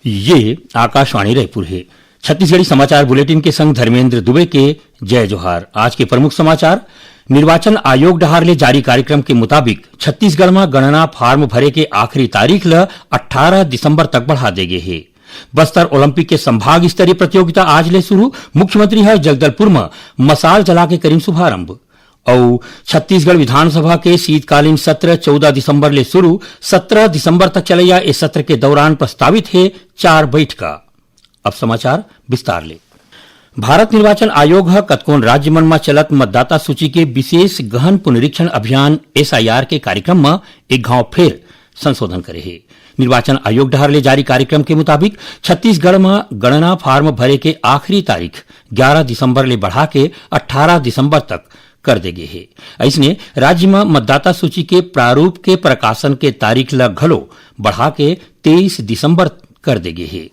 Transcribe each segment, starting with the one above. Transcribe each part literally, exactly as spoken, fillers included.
ये आकाशवाणी रायपुर हे। छत्तीसगढ़ी समाचार बुलेटिन के संग धर्मेंद्र दुबे के जय जोहार। आज के प्रमुख समाचार। निर्वाचन आयोग डहार ले जारी कार्यक्रम के मुताबिक छत्तीसगढ़ म गणना फार्म भरे के आखिरी तारीख ल अट्ठारह दिसंबर तक बढ़ा दे गे हे। बस्तर ओलंपिक के संभाग स्तरीय प्रतियोगिता आज ले शुरू। मुख्यमंत्री ह जगदलपुर म मसाल जला के करिन शुभारंभ। अउ छत्तीसगढ़ विधानसभा के शीतकालीन सत्र चौदह दिसंबर ले शुरू, सत्रह दिसंबर तक चलैया ए सत्र के दौरान प्रस्तावित हे चार बैठका। अब समाचार विस्तार ले। भारत निर्वाचन आयोग ह कतकोन राज्य मन म चलत मतदाता सूची के विशेष गहन पुनरीक्षण अभियान, एसआईआर, के कार्यक्रम म एक घांव फेर संशोधन करे हे। निर्वाचन आयोग डहार ले जारी कार्यक्रम के मुताबिक छत्तीसगढ़ म गणना फार्म भरे के आखिरी तारीख ग्यारह दिसंबर ले बढ़ा के अट्ठारह दिसंबर तक कर दे गे हे। अइसने राज्य म मतदाता सूची के प्रारूप के प्रकाशन के तारीख ल घलो बढ़ा के तेईस दिसंबर कर दे गे हे।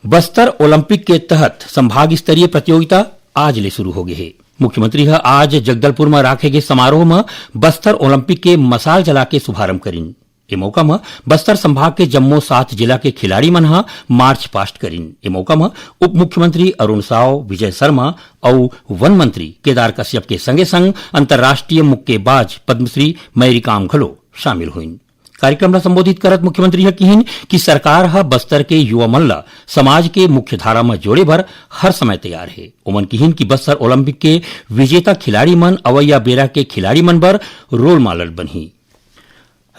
बस्तर ओलंपिक के तहत संभाग स्तरीय प्रतियोगिता आज ले शुरू हो गे हे। मुख्यमंत्री ह आज जगदलपुर म राखे गे समारोह म बस्तर ओलंपिक के मसाल जला के शुभारंभ करिन। ए मौका म बस्तर संभाग के जम्मो सात जिला के खिलाड़ी मन ह मार्च पास्ट करिन। ए मौका म उप मुख्यमंत्री अरुण साव, विजय शर्मा अउ वन मंत्री केदार कश्यप के संगे संग अंतर्राष्ट्रीय मुक्केबाज पद्मश्री मैरीकॉम घलो शामिल होइन। कार्यक्रम ल संबोधित करत मुख्यमंत्री ह किहिन कि सरकार ह बस्तर के युवा मन ल समाज के मुख्य धारा म जोड़े बर हर समय तैयार हे। ओमन किहिन कि बस्तर ओलंपिक के विजेता खिलाड़ी मन अवइया बेरा के खिलाड़ी मन बर रोल मॉडल बनही।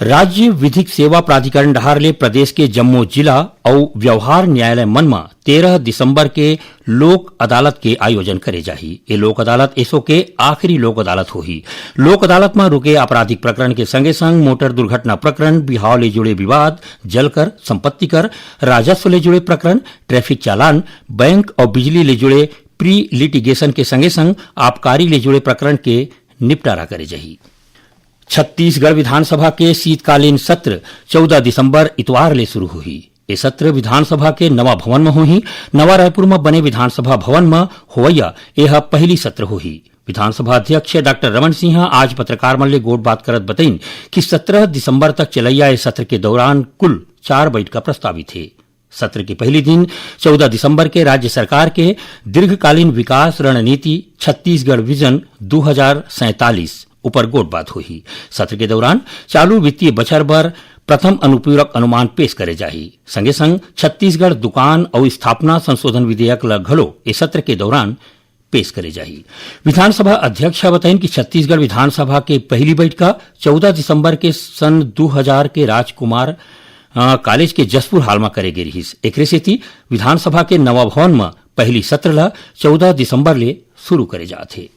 राज्य विधिक सेवा प्राधिकरण डहार ले प्रदेश के जम्मो जिला अउ व्यवहार न्यायालय मन म तेरह दिसंबर के लोक अदालत के आयोजन करे जाही। ए लोक अदालत एसो के आखिरी लोक अदालत होही। लोक अदालत म रुके आपराधिक प्रकरण के संगे संग मोटर दुर्घटना प्रकरण, बिहाव ले जुड़े विवाद, जल कर, संपत्ति कर, राजस्व ले जुड़े प्रकरण, ट्रैफिक चालान, बैंक अउ बिजली ले जुड़े प्री लिटिगेशन के संगे संग आबकारी ले जुड़े प्रकरण के निपटारा करे जाही। छत्तीसगढ़ विधानसभा के शीतकालीन सत्र चौदह दिसंबर, इतवार ले शुरू होही। ए सत्र विधानसभा के नवा भवन म होही। नवा रायपुर म बने विधानसभा भवन म होवइया एह पहिली सत्र होही। विधानसभा अध्यक्ष डॉक्टर रमन सिंह आज पत्रकार मन ले गोठबात करत बतइन कि सत्रह दिसंबर तक चलइया ए सत्र के दौरान कुल चार बैठका प्रस्तावित हे। सत्र के पहिली दिन चौदह दिसंबर के राज्य सरकार के दीर्घकालीन विकास रणनीति छत्तीसगढ़ विजन दू हजार सैंतालीस ऊपर गोठबात होही। सत्र के दौरान चालू वित्तीय बछर बर प्रथम अनुपूरक अनुमान पेश करे जाही। संगे संग छत्तीसगढ़ दुकान अउ स्थापना संशोधन विधेयक ल घलो ए सत्र के दौरान पेश करे जाही। विधानसभा अध्यक्ष ह बताइन कि छत्तीसगढ़ विधानसभा के पहिली बैठका चौदह दिसंबर के सन दू हजार के राजकुमार, अ, कॉलेज के जसपुर हाल म करे गे रिहिस। एकरे सेती विधानसभा के नवा भवन म पहिली सत्र ल चौदह दिसंबर ले शुरू करे जात हे।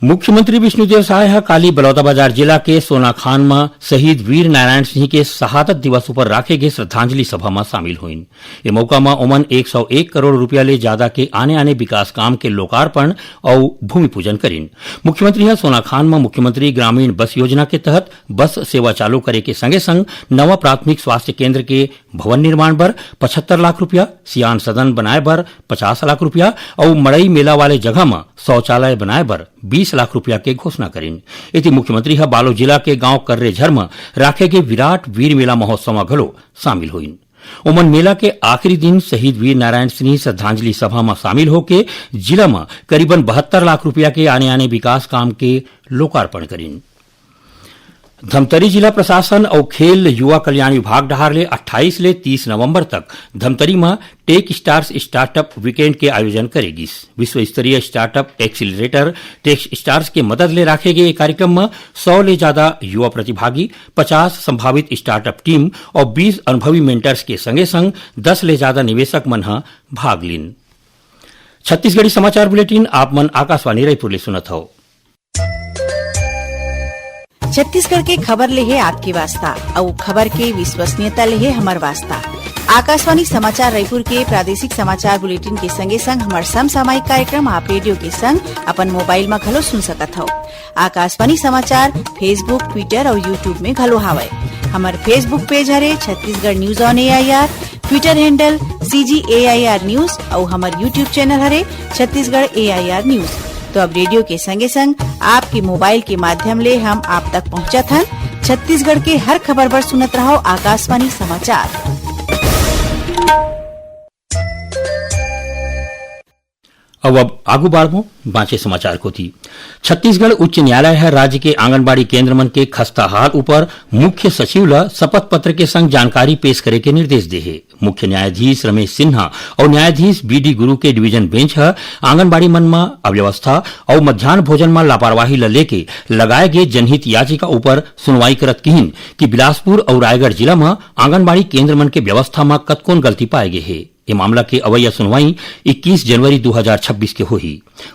मुख्यमंत्री विष्णुदेव साय ह काली बलौदाबाजार जिला के सोनाखान म शहीद वीर नारायण सिंह के शहादत दिवस ऊपर राखे गे श्रद्धांजलि सभा म शामिल होइन। ए मौका म ओमन एक सौ एक करोड़ रुपया ले जादा के आने-आने विकास काम के लोकार्पण अउ भूमि पूजन करिन। मुख्यमंत्री ह सोनाखान म मुख्यमंत्री ग्रामीण बस योजना के तहत बस सेवा चालू करे के संगे-संग नवा प्राथमिक स्वास्थ्य केंद्र के भवन निर्माण बर पचहत्तर लाख रुपया, सियान सदन बनाए बर पचास लाख रुपया अउ मड़ई मेला वाले जगह म शौचालय बनाए बर बीस लाख रुपया के घोषणा करिन। एती मुख्यमंत्री ह बालोद जिला के गांव कर्रेझर म राखे गे विराट वीर मेला महोत्सव म घलो शामिल होइन। ओमन मेला के आखिरी दिन शहीद वीर नारायण सिंह श्रद्धांजलि सभा म शामिल होके जिला म करीबन बहत्तर लाख रुपया के आने-आने विकास काम के लोकार्पण करिन। धमतरी जिला प्रशासन अउ खेल युवा कल्याण विभाग डहार ले अट्ठाईस ले तीस नवंबर तक धमतरी म टेक स्टार्स स्टार्टअप वीकेंड के आयोजन करे गिस। विश्व स्तरीय स्टार्टअप एक्सीलरेटर टेक स्टार्स के मदद ले राखे गे ए कार्यक्रम म सौ ले जादा युवा प्रतिभागी, पचास संभावित स्टार्टअप टीम अउ बीस अनुभवी मेंटर्स के संगे संग दस ले जादा निवेशक मन ह भाग लीन। छत्तीसगढ़ी समाचार बुलेटिन आप मन आकाशवाणी रायपुर ले सुनत हव। छत्तीसगढ़ के खबर ले हे आपके वास्ता, अउ खबर के विश्वसनीयता ले हे हमर वास्ता। आकाशवाणी समाचार रायपुर के प्रादेशिक समाचार बुलेटिन के संगे संग हमर समसामयिक कार्यक्रम आप रेडियो के संग अपन मोबाइल म घलो सुन सकत हव। आकाशवाणी समाचार Facebook, Twitter अउ YouTube में घलो हावय। हमर Facebook पेज हरे Chhattisgarh news on AIR, Twitter handle CG AIR news अउ हमर YouTube चैनल हरे छत्तीसगढ़ एआईआर न्यूज। तो अब रेडियो के संगे संग आपके मोबाइल के माध्यम ले हम आप तक पहुंचत हन। छत्तीसगढ़ के हर खबर बर सुनत रहव आकाशवाणी समाचार। अब, अब आगू बाढ़बो बांचे समाचार कोती। छत्तीसगढ़ उच्च न्यायालय ह राज्य के आंगनबाड़ी केंद्र मन के खस्ता हाल ऊपर मुख्य सचिव ल शपथ पत्र के संग जानकारी पेश करे के निर्देश दे हे। मुख्य न्यायाधीश रमेश सिन्हा अउ न्यायाधीश बी डी गुरु के डिवीजन बेंच ह आंगनबाड़ी मन म अव्यवस्था अउ मध्यान्ह भोजन म लापरवाही ल लेके लगाए गे जनहित याचिका ऊपर सुनवाई करत किहिन कि बिलासपुर अउ रायगढ़ जिला म आंगनबाड़ी केंद्र मन के व्यवस्था म कतकोन गलती पाए गे हे। ये मामला के अवैया सुनवाई इक्कीस जनवरी दू हजार छब्बीस के होही।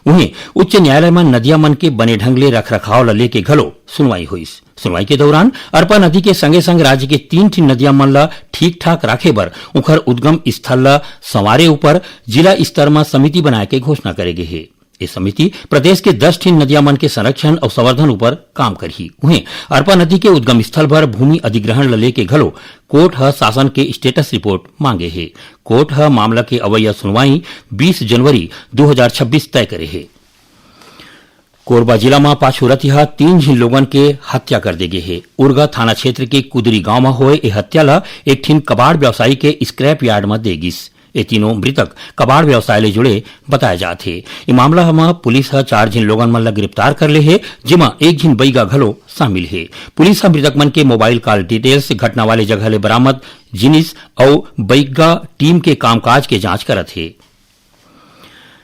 उहें, उच्च न्यायालय म नदिया मन के बने ढंग ले रखरखाव ल लेके घलो सुनवाई होइस। सुनवाई के दौरान अरपा नदी के संगे संग राज्य के तीन ठिन नदिया मन ल ठीक ठाक राखे बर उखर उद्गम स्थल ल संवारे ऊपर जिला स्तर म समिति बनाए के घोषणा करे गे हे। ये समिति प्रदेश के दस ठिन नदिया मन के संरक्षण अउ संवर्धन ऊपर काम करही। उहें, अरपा नदी के उद्गम स्थल बर भूमि अधिग्रहण ल लेके घलो कोर्ट ह शासन के स्टेटस रिपोर्ट मांगे हे। कोर्ट ह मामला के अवैया सुनवाई बीस जनवरी दू हजार छब्बीस तय करे हे। कोरबा जिला म पाछू रतिहा तीन झिन लोगन के हत्या कर दे गे हे। उरगा थाना क्षेत्र के कुदरी गांव म होए ए हत्या ल एक ठिन कबाड़ व्यवसायी के स्क्रैप यार्ड म दे गिस। ए तीनों मृतक कबाड़ व्यवसाय ले जुड़े बताए जात हे। ए मामला म पुलिस ह चार झिन लोगन मन ल गिरफ्तार कर ले हे, जेमा एक झिन बइगा घलो शामिल हे। पुलिस ह मृतक मन के मोबाइल कॉल डिटेल्स, घटना वाले जगह ले बरामद जिनिस अउ बइगा टीम के कामकाज के जांच करत हे।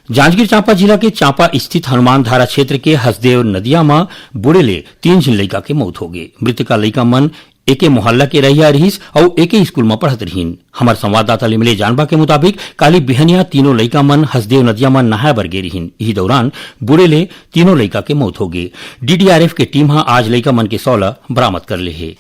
जांजगीर चांपा जिला के चांपा स्थित हनुमान धारा क्षेत्र के हसदेव नदिया म बूड़े ले तीन झिन लइका के मौत होगे। मृतका लइका मन एके मोहल्ला के रहिया रिहिस अउ एके स्कूल म पढ़त रिहिन। हमर संवाददाता ले मिले जानबा के मुताबिक, काली बिहनिया तीनों लइका मन हसदेव नदिया म नहाए बर गे रिहिन। इही दौरान बूड़े ले तीनों लइका के मौत होगे। डीडीआरएफ के टीम ह आज लइका मन के शव ल बरामद कर ले हे।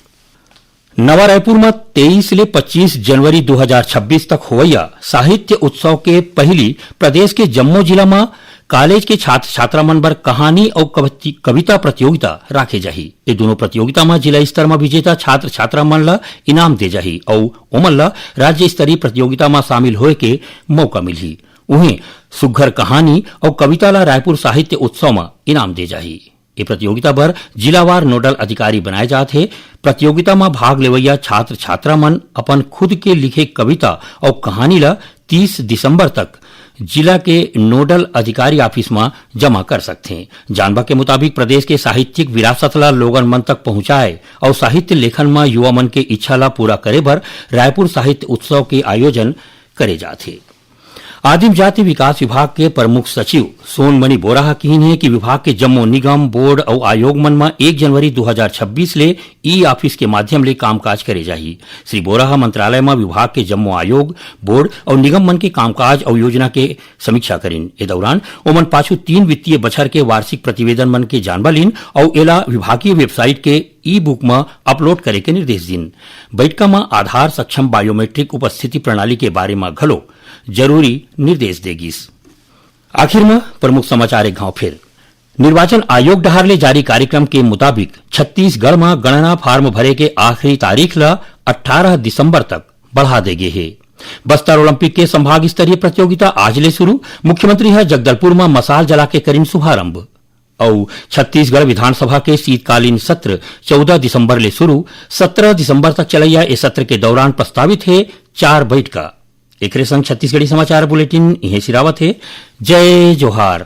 नवा रायपुर म तेईस ले पच्चीस जनवरी दू हजार छब्बीस तक होवइया साहित्य उत्सव के पहिली प्रदेश के जम्मो जिला म कॉलेज के छात्र छात्रा मन बर कहानी अउ कवति-, कविता प्रतियोगिता राखे जाही। ये दूनों प्रतियोगिता म जिला स्तर म विजेता छात्र छात्रा मन ल इनाम दे जाही अउ ओमन ल राज्य स्तरीय प्रतियोगिता म शामिल होए के मौका मिलही। उहें, सुघ्घर कहानी अउ कविता ल रायपुर साहित्य उत्सव म इनाम दे जाही। ये प्रतियोगिता बर जिलावार नोडल अधिकारी बनाए जात हे। प्रतियोगिता म भाग लेवइया छात्र छात्रा मन अपन खुद के लिखे कविता अउ कहानी ल तीस दिसंबर तक जिला के नोडल अधिकारी ऑफिस म जमा कर सकथें। जानबा के मुताबिक, प्रदेश के साहित्यिक विरासत ल लोगन मन तक पहुंचाए अउ साहित्य लेखन म युवा मन के इच्छा ल पूरा करे बर रायपुर साहित्य उत्सव के आयोजन करे जात हे। आदिम जाति विकास विभाग के प्रमुख सचिव सोनमणि बोरा ह किहिन हे कि विभाग के जम्मो निगम, बोर्ड अउ आयोग मन म एक जनवरी दू हजार छब्बीस ले ई ऑफिस के माध्यम ले कामकाज करे जाही। श्री बोरा ह मंत्रालय म विभाग के जम्मो आयोग, बोर्ड अउ निगम मन के कामकाज अउ योजना के समीक्षा करिन। ए दौरान ओमन पाछू तीन वित्तीय बछर के वार्षिक प्रतिवेदन मन के जानबा लीन अउ एला विभागीय वेबसाइट के ई बुक म अपलोड करे के निर्देश दीन। बइठका म आधार सक्षम बायोमेट्रिक उपस्थिति प्रणाली के बारे म घलो जरूरी निर्देश दे गिस। आखिर म प्रमुख समाचार एक घाव फिर। निर्वाचन आयोग डहार ले जारी कार्यक्रम के मुताबिक, छत्तीसगढ़ म गणना फार्म भरे के आखिरी तारीख ल अट्ठारह दिसंबर तक बढ़ा दे गे हे। बस्तर ओलंपिक के संभाग स्तरीय प्रतियोगिता आज ले शुरू। मुख्यमंत्री ह जगदलपुर म मशाल जला के करिन शुभारंभ। अउ छत्तीसगढ़ विधानसभा के शीतकालीन सत्र चौदह दिसंबर ले शुरू, सत्रह दिसंबर तक चलैया ए सत्र के दौरान प्रस्तावित हे चार बैठका। एकरे संग छत्तीसगढ़ी समाचार बुलेटिन इहें सिरावत हे। जय जोहार।